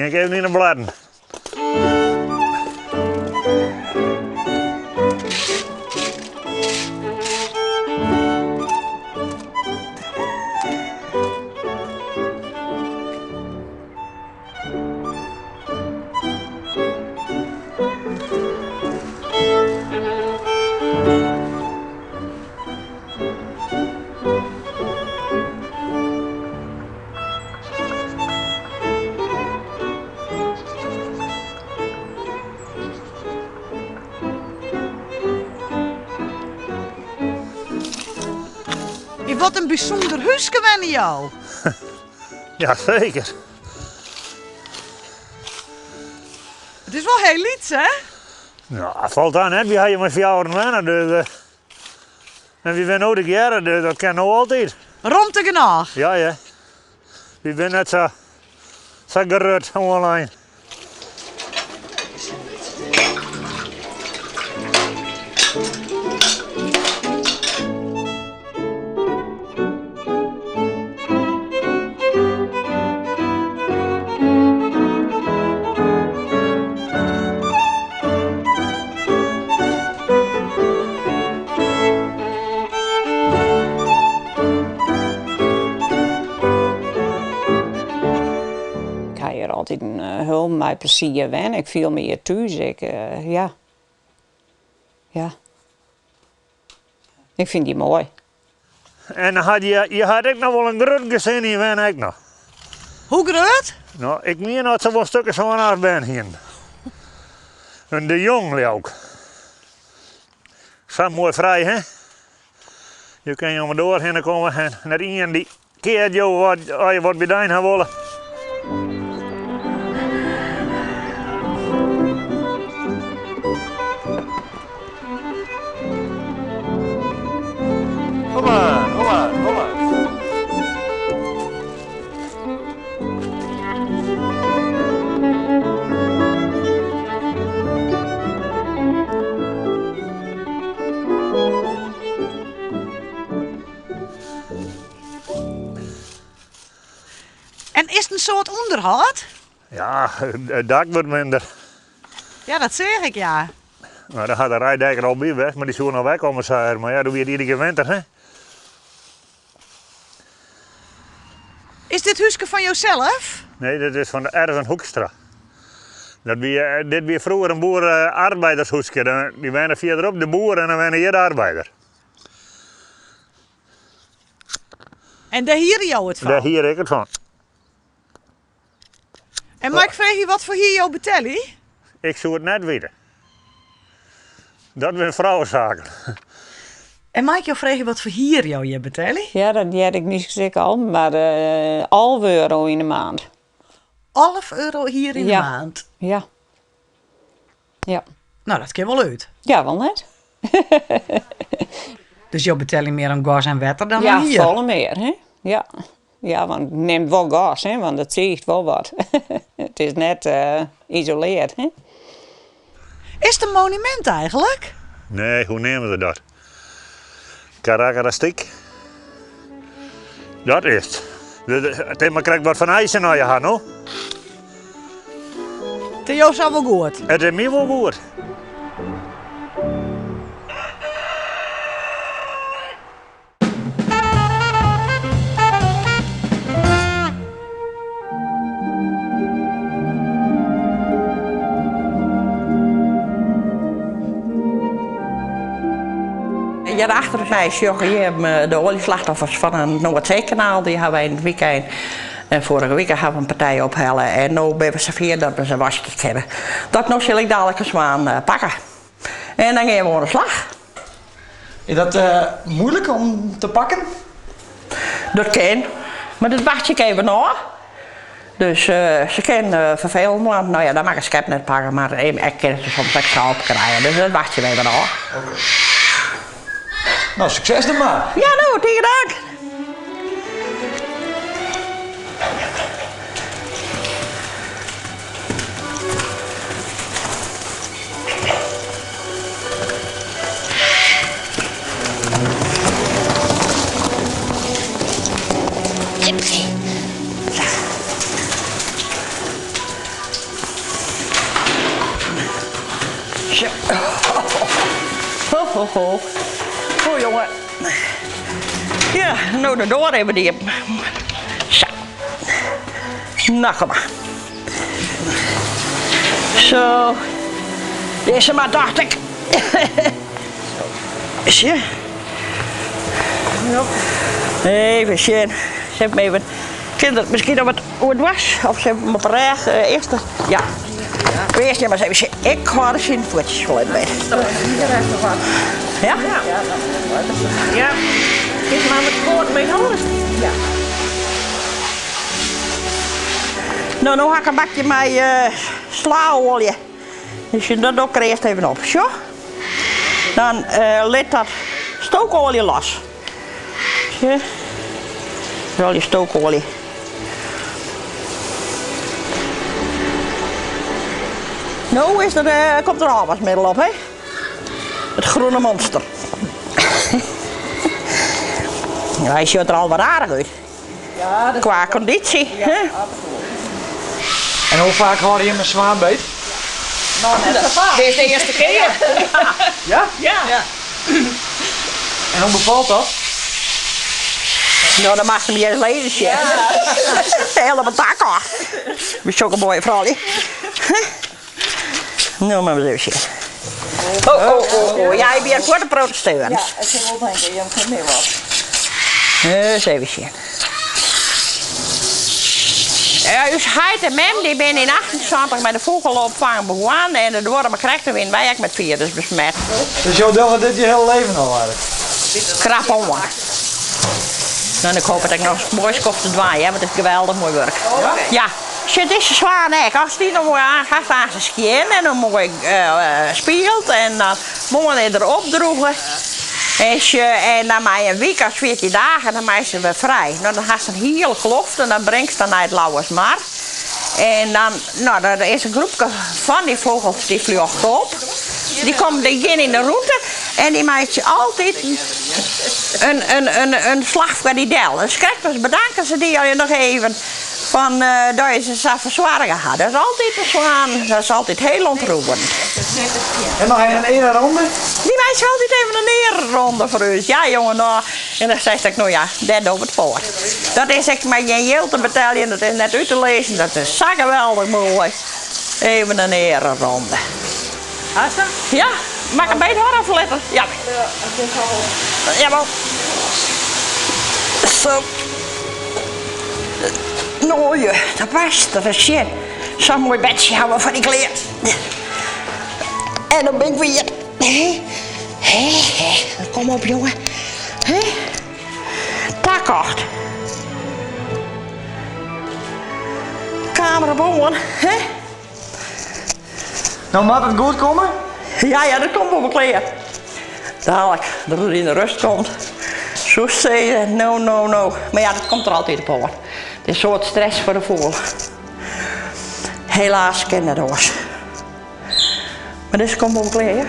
gean ik even yn de bladden. Yn wat in bysûnder húske wenne jo. Ja, seker. It is wol hiel lyts, hè? No, falt dan net. Wy ha hjir mei fjouweren wenne, dus eh, en wy binne no tegearre, dus dat kin no altyd. Romte genôch. Ja, ja. Wy binne net sa, sa grut oanlein. Ik ha hjir altyd hiel mei plezier wenne. Ik fiel my hjir thús. Ik, ja. Ja. Ik fyn dy moai. En dan hat je, je hat ek noch wol in grut gesin yn wenne ek noch. Hoe grut? No, ik mien dat se wol in stik as sân, acht bern hienen. In De Jong leau ik. Sa moai frij, hè? Je kinne om de doar hinne komme en net ien dy keart jo wat as je wat by dyn ha wolle. Kom mar, kom mar, kom mar. En is it in soad ûnderhâld? Ja, it dak wurdt minder. Ja, dat seach ik, ja. No, dêr hat de reiddekker al by west, mar dy soe noch wer komme, sei er. Mar ja, doe wie it iedere kear winter, hè. Is dit húske fan josels? Nee, dit is fan de Erven Hoekstra. Dat wie, dit wie froeger in boere-arbeidershúske. Dy wenne fierderop de boer en dan wenne hjir de arbeider. En dêr hiere jo it fan? Dêr hier ik it fan. En mei ik freegje wat foar hier jo betelje? Ik soe it net witte. Dat binne frouwesaken. En mei ik jo freegje wat foar hier jo hjir betelje? Ja, dat hearde ik miskien ek al, mar 11 euro yn de maand. 11 euro hier yn de maand? Ja. Ja. No, dat kin wol út. Ja, wol net. Dus jo betelje mear oan gas en wetter dan oan hier? Ja, folle mear, hè. Ja. Ja, want it nimt wol gas, hè, want it siicht wol wat. It is net isoleard, hè. Is it in monumint eigenlik? Nee, hoe neame se dat? Karakteristyk. Dat is it. It is mar krekt wat fan eisen oft je ha, no. It is jo sa wol goed? It is my wol goed. Hjir achter my sjogge jim de oaljeslachtoffers fan it Noardseekanaal. Dy hawwe wy yn it wykein en foarige wike hawwe we in partij ophelle en no binne we safier dat we se waskje kinne. Dat no sil ik dalik in swan pakke en dan gean we oan de slach. Is dat moeilik om te pakken? Dat kin, mar dat wachtsje ik even ôf. Dus se kin ferfelend dwaan. No ja, dan moat ik in skep net pakke, mar ik kin se soms ek sa opkrije. Dus dat wachtsje we even ôf. Oké. No, sukses der mar. Ja, no, tige dank. Zo. Ho, ho, ho. Oh, jongen. Ja, nou de doar even iepen. Zo. Nou, kom maar. Zo. Deze maar, dacht ik. Zo. Even sjen. Zet me even. Kinderen, misschien nog wat hoe het was. Of ze hebben hem op reg. Uh, eerst. Ja. Eerst maar eens even zien. Ik ga er zien voetjes wel even Ja? Ja. Ja. Is maar met koord mee horen. Ja. Nou, nu ga ik een bakje met uh, slaolie. Dus je dat ook er eerst even op. Zo. Dan uh, let dat stookolie los. Zo. Al die stookolie. Nou is er, uh, komt er afwasmiddel op, hè? Het groene monster. ja, hij ziet er al wat aardig uit. Ja, dat Qua conditie. Ja, hè? absoluut. En hoe vaak hou je hem een zwaan beet? Nou, net zo vaak. Dit is de eerste keer. Ja? Ja. ja. En hoe bevalt dat? Nou, dan mag ze hem eens lezen. Ja. Helemaal tak af. Met zulke mooie vrouw. Nou, maar eens even zien. Oh, oh, oh, oh. Jij bent voor de protesteren. Ja, ik ging wel denken, je hebt geen meer wat. Eens even zien. Ja, us heit en mem die ben in 78 met de vogelopvang begonnen en de wormen krijgt er weer wij ook met virus besmet. Dus jou doet dit je hele leven al eigenlijk? Krap om. Nou, ik hoop dat ik nog mooi kost te draaien, hè, want het is geweldig mooi werk. Ja? Ja. Zit deze zwaan ek, als die nog mooi aangaat, aan ze skiën en dan mooi uh, speelt en dan mooi erop droegen. En, ze, en dan maar een week als 14 dagen, dan is ze weer vrij. Nou, dan gaat ze een hele kloft en dan brengt ze dan naar het Lauwersmar. En dan, nou, er is een groepje van die vogels die vlucht op. Die komt die gaan in de route en die maakt je altijd een, een, een, een slag voor die del. Dus kijk, dus bedanken ze die al nog even van uh, dat je ze zo verzorgen had. Dat is altijd een zwaan, dat is altijd heel ontroerend. En nog een ene ronde? Die meisje altijd even een ronde voor u. Ja, jongen, nou. En dan zei ik, nou ja, daar doen we het voor. Dat is echt maar geen geld te betalen, dat is net uit te lezen. Dat is zo geweldig mooi. Even een ereronde. Hassa? Ja, maak een beetje harder of letter? Ja. Ja, het is al. Jawel. Zo. Nou, je, dat was, dat is shit. Zo'n mooi bedje houden van die kleer. En dan ben ik weer. Hé, hé, hé. Kom op, jongen. Hé. Takocht. Kamer op hè? Nou, moet het goed komen? Ja, ja, dat komt op mijn kleer. Dadelijk, dat het in de rust komt. Zo zeggen, no, no, no. Maar ja, dat komt er altijd op hoor. Het is een soort stress voor de vogel. Helaas ken dat hoor. Maar deze komt op mijn kleer.